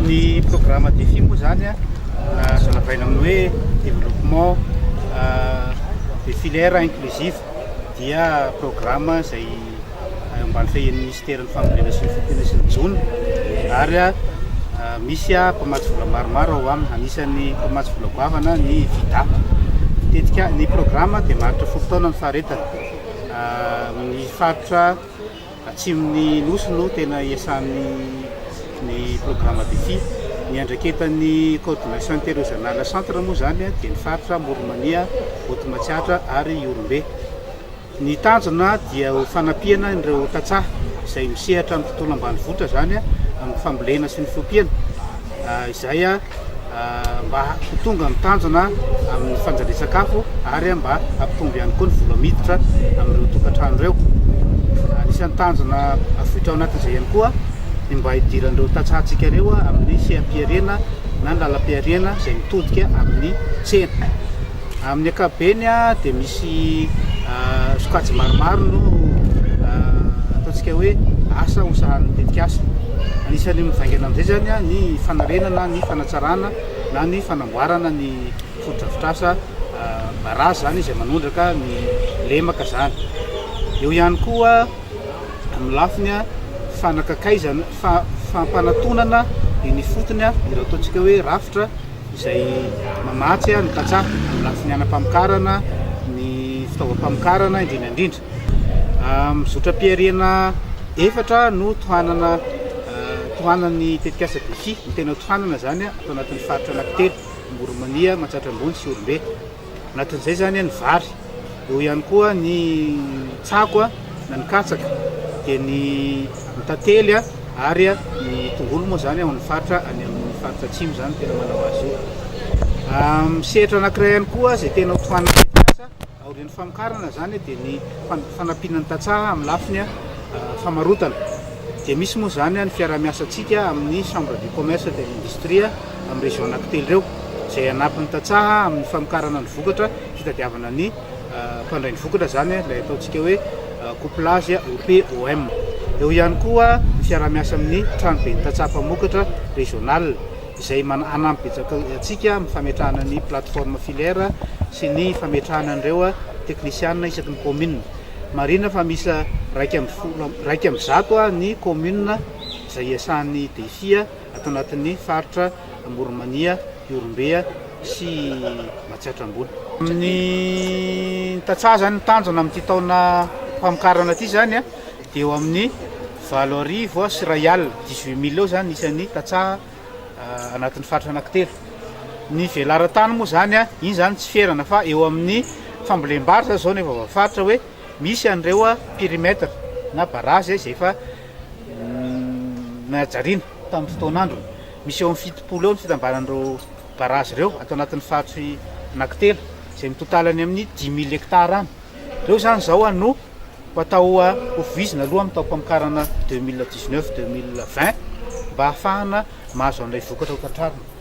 Ny programme DEFI moa izany azo halavaina amin'ny hoe développement des filières inclusives dia programme izay ambany fehin'ny minisiteran'ny fambolena sy ny fiompiana sy ny jono ary misy mpamatsy vola maromaro ao aminy, anisan'ny mpamatsy vola goavana ny FIDA. Tetika ny programme dia maharitra 10 taona ny faharetany. Ny faritra Atsimon'ny Nosy no tena iasan'ny ny programa Defi. Ny andraiketan'ny Coordination Interrégionale Centre moa izany dia ny faritra Amoron'i Mania, Haute Matsiatra ary Ihorombe. Ny tanjona dia ho fanampiana ireo tantsaha izay misehatra amin'ny tontolo ambanivohitra izany amin'ny fambolena sy ny fiompiana izay mba ho tonga ny tanjona amin'ny fanjarian-tsakafo ary mba hampitombo ihany koa ny vola miditra amin'ireo tokantrano ireo. Anisan'ny tanjona avoitra ao anatin'izay ihany koa ny mba hidiran'ireo tantsahantsika ireo amin'ny seha-pihariana na ny lalam-pihariana izay mitodika amin'ny tsena. Amin'ny ankapobeny dia misy sokajy maromaro no ataontsika hoe asa ho sahanin'ny tetikasa. Anisan'ny mivaingana amin'izay izany ny fanarenana, ny fanatsarana na ny fanamboarana ny fotodrafitrasa barazy izany izay manondraka ny lemaka izany. Eo ihany koa amin'ny lafiny fanakakaizana, fampanatonana eny ifotony ireo ataontsika hoe rafitra izay mamatsy ny tantsaha amin'ny lafiny anam-pamokarana, ny fitaovam-pamokarana indrindra indrindra. Zotram-pihariana efatra no tohanana tohanan'ny tetikasa Defi, ny tena tohanana izany ato anatin'ny faritra anankitelo, Amoron'i Mania, Matsiatra Ambony sy Ihorombe. Anatin'izay izany ny vary, eo ihany koa ny tsako na ny katsaka, dia ny tantely ary ny tongolo moa izany ao amin'ny faritra any amin'ny faritra atsimo izany tena manao azy io. Sehatra anankiray ihany koa izay tena ho tohanan'ny tetikasa aorian'ny famokarana izany dia ny fanampiana ny tantsaha amin'ny lafiny famarotana. Dia misy moa izany ny fiaraha-miasantsika amin'ny chambre du commerce et de l'industrie amin'ny région anankitelo ireo izay hanampy ny tantsaha amin'ny famokarana ny vokatra, fitadiavana ny mpandray ny vokatra izany ilay ataontsika hoe couplage OPOM. Eo ihany koa ny fiaraha-miasa amin'ny tranoben'ny tantsaha mpamokatra régional izay hanampy betsaka antsika amin'ny fametrahana ny plateforme filière sy ny fametrahana an'ireo teknisianina isaky ny commune. Marihina fa miisa 11 101 ny commune izay iasan'ny DEFI ato anatin'ny faritra Amoron'i Mania, Ihorombe sy Matsiatra Ambony. Amin'ny tantsaha izany ny tanjona amin'ity taona famokarana ity izany dia eo amin'ny 1800, 18 mille eo izany ny isan'ny tantsaha anatin'ny faritra anankitelo. Ny velaran-tany moa izany, iny izany tsy ferana fa eo amin'ny fambolem-bary izany izao no efa voafaritra hoe misy an'ireo périmètre na barazy izay efa nahajariana tamin'ny fotoan'androny. Misy eo amin'ny 70 eo ny fitambaran'ireo barazy ireo ato anatin'ny faritry anankitelo izay mitotaly any amin'ny 5000 hectares any. Ireo izany izao no ho atao ho voizina aloha amin'ny taom-pamokarana 2019 2020 mba hahafahana mahazo an'ilay vokatra ho tratrarina.